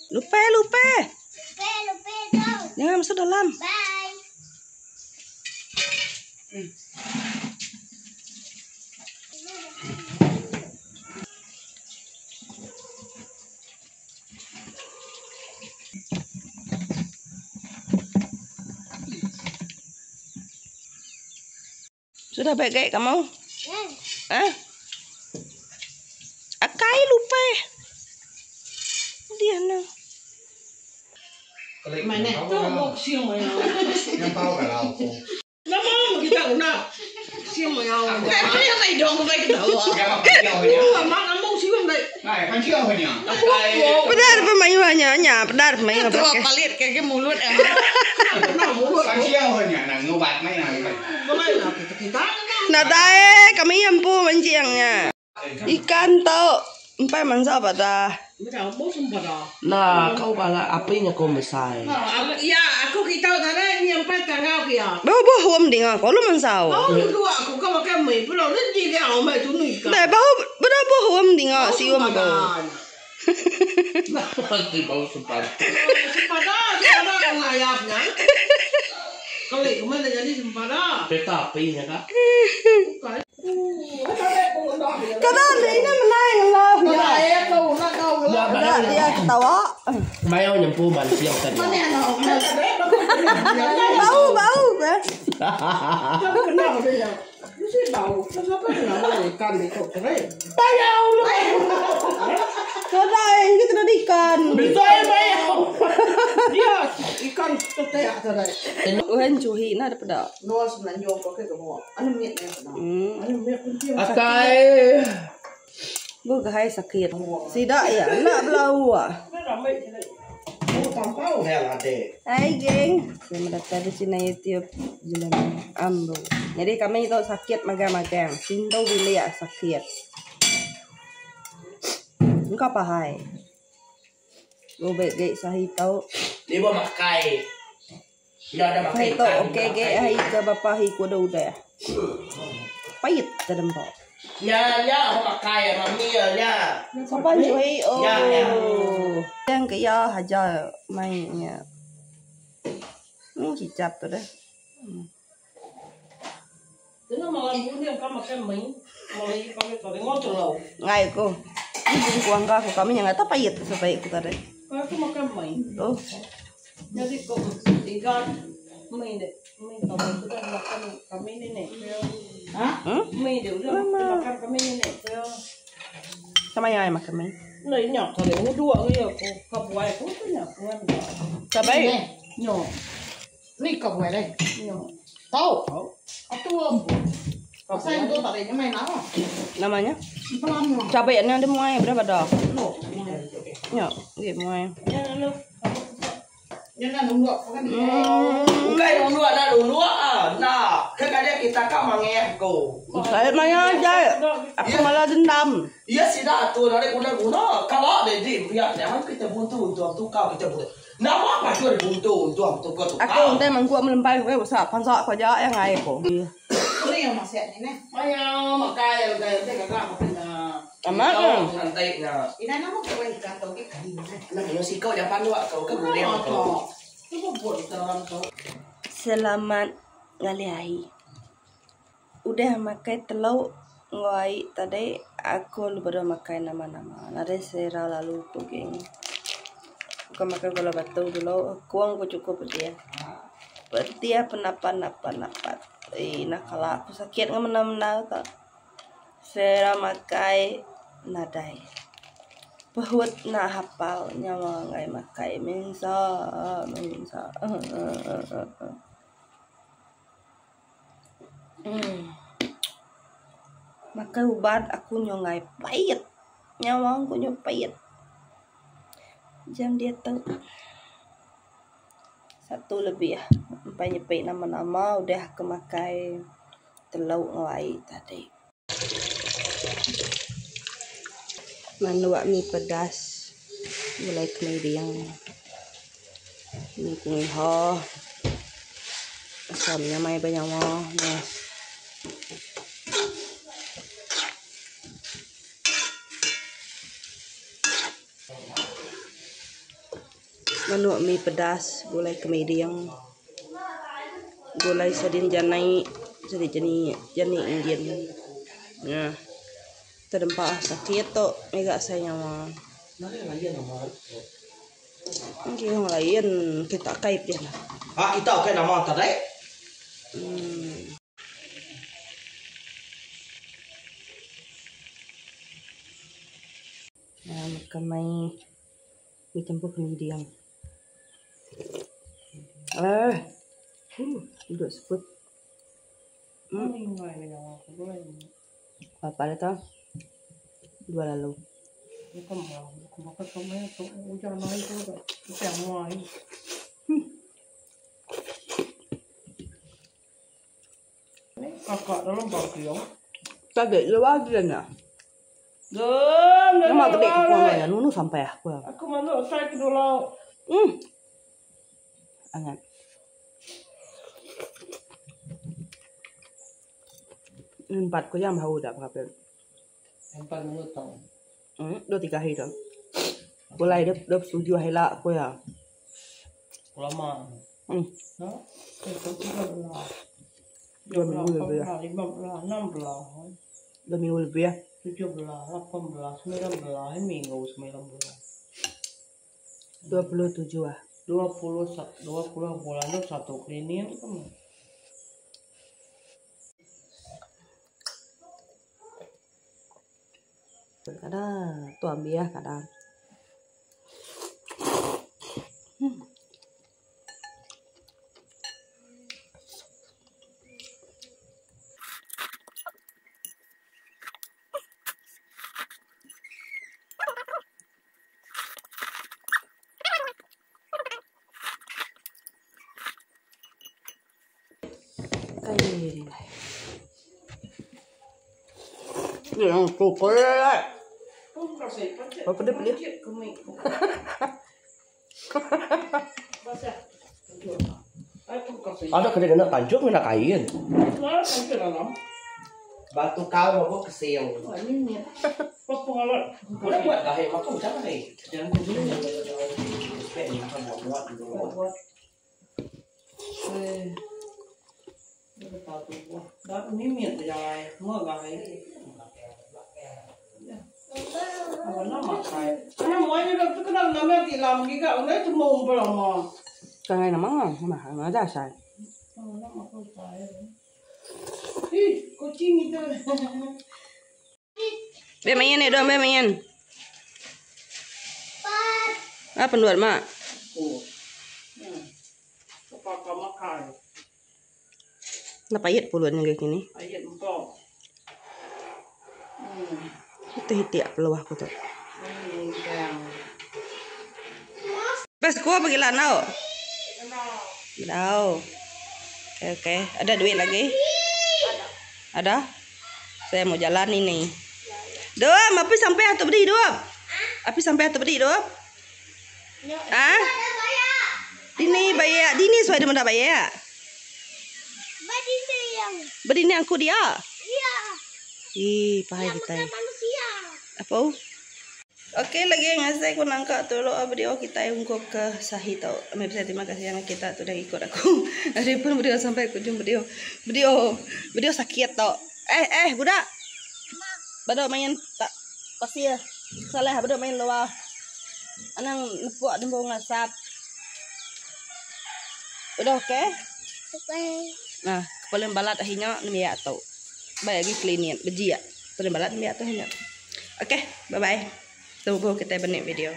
Lupe lupe. Jangan masuk dalam. Sudah baik gaik kamu? Hah? Akai lupa. Dia na. Peda ada mayuh nya nya peda ada mayuh pakai. Palit ke mulut. Nadai kami empu mancing nya. Ikan tu empai mansa pada. Nah kau bala api nya ko mesai. Ya aku kita tadi ni empai tangau kia. Bau bau huam dinga ko lu mansau. Bau duduk aku kau makan mi pulau ni di dia mai tunu ikan. Dai bau beda bau huam dinga sium ko. Pasti bau sempada. Sempada sempada kau ngayapnya. Kali kemana jadi sempada. Peta api nya ka. Kada ini menai ngelau ya. Kada dia ketawa. Mayau nyempu mansing tadi. Bau bau ke. Bayau lu. Kada ini kena ikan. Bisa bayau. Dia ikan tetek tadi. Uhan cuhi na daripada. Akai. Bu gahai sakit. Sida ya, nak belau ah. Hai geng, selamat datang di channel YouTube Jalan Ambo. Jadi kami tu sakit magang-magang, sindu bilik sakit. Engkau apa hai? Bu baik gek sahi tau. Dia bawa makai. Dia ada makai Hai tu ikan. okey gek hai ke bapa hai ku dah udah. Pahit terdempak. Nya nya aku makai mami ya nya. Sopan cuy. Oh. Ya, ya. Yang ke ya hajar mainnya. Ni kicap tu dah. Ngai ko. Ni kuang ka ko kami yang ngata pahit supaya ku tadi. Aku makan mi. Oh. Jadi kok ikan mi deh. Mi kami sudah makan kami ni nek. Hah? Hmm? Mi dia udah makan kami ni nek. Sama yang ai makan mi. Này nhỏ thằng này nó đùa cái cô cặp quay cũng thế nhỏ quen Sabai. nhỏ Ni cọc về đây. nhỏ Tao. Aku Saya tu tak ada main apa. Namanya? Pelan lah. Cabai ni ada muai berapa dah? Ya, okey muai. Dia nak nunggu kan dia. Bukan nunggu ada nunggu ah. Nah, kadang kita kau mangek ko. Saya maya aja. Aku malah dendam. Iya sih dah tu dari guna guna. Kalau ada di ya jangan kita buntu untuk tu kau kita buntu. Nama apa tu ada buntu untuk tu kau tu Aku kau. nanti mangkuk melempai kowe usah pansak kau jak yang ai ko. Ni yang masak ni ni. Maya makai cái cái cái makan dah. Amat kan. Nanti nah. Ina nama kau ikan tau ke kari ni. Nah, yo si kau jangan luak kau ke goreng kau. Tu buat dalam tu. Selamat ngaliai. Udah makai telur ngoi tadi aku baru makai nama-nama. Nade sera lalu ku geng. Aku makan gula batu dulu. Kuang ku cukup dia. Petia penapa-napa napat. Eh, nak kalau aku sakit nggak mena-mena tak. Sera makai nadai. Pehut nak hafal nyawa ngai makai mensa mensa. Makai ubat aku nyongai pahit. Nyawa aku nyo pahit. Jam dia tu satu lebih ya. Sampai nyepik nama-nama udah kemakai telur ngelai tadi. Manuak mie pedas mulai kemiring. Ni kungi ho. Asamnya mai banyak mo. Yes. Manuk mi pedas gulai kemiding. Gulai sardin janai sardin jani jani injin. Nah. Tedempa sakit tu mega asai nyawa. Engki orang lain kita kai pia lah. Ha kita ukai nama tadi. Hmm. Nah, makan mai mi campur kemiding. Eh. Duduk seput. Berapa hari tu? Dua lalu. Kakak dalam bagi Tadi luar dia nak. Dong, Nama gede aku pulang ya, nunu sampai aku. Aku malu saya ke dulu. Angat. Empat ko jam hau dah berapa? Empat minggu tau. Dua tiga hari dah. Mulai dia dia setuju hari lah aku ya. Lama. No? Itu tiga belas. Dua minggu lebih lah. Lima belas, enam belas. Dua minggu lebih ya. Tujuh belas, lapan belas, sembilan belas, minggu sembilan belas. 27 ah. 20 bulan tu satu klinik tu. Kadang tu ambil ya kadang. Yang tu kaya. Apa dia beli? Ada kena kena tanjung kena kain. Batu kau apa kesiang. Boleh buat dah, makan macam mana ni? Jangan dulu. Buat buat. Càng ngày nó mắng à, mà nó ra sai. Be main ni dong, be main. Ah, penduat mak. Nak payet puluhan yang kayak gini. Payet empok. Itu hitiak peluah aku tu. Bes gua pergi lah nau. Nau. Oke, oke. Ada duit lagi? Ada. Saya mau jalan ini. Dom, api sampai atau beri dom? Api sampai atau beri dom? Ah? Dini bayar, dini suai dia nak bayar. Berdini aku dia. Iya. Ih, pahai kita. Manusia. Apa? Okey lagi ngasih aku nangka tolong video kita yang ungkup ke sahih tau. Ambil bisa terima kasih yang kita tu dah ikut aku. Hari pun video sampai aku jumpa video. Video video sakit tau. Eh budak. Budak main tak pasti ya. Salah budak main luar. Anang nepuk dembung ngasap. Udah okey? Okey. Nah, paling balat akhirnya ni ya tau. Baik lagi klinik beji ya. Paling balat ni ya tu hanya. Okey, bye bye. Tunggu kita benik video.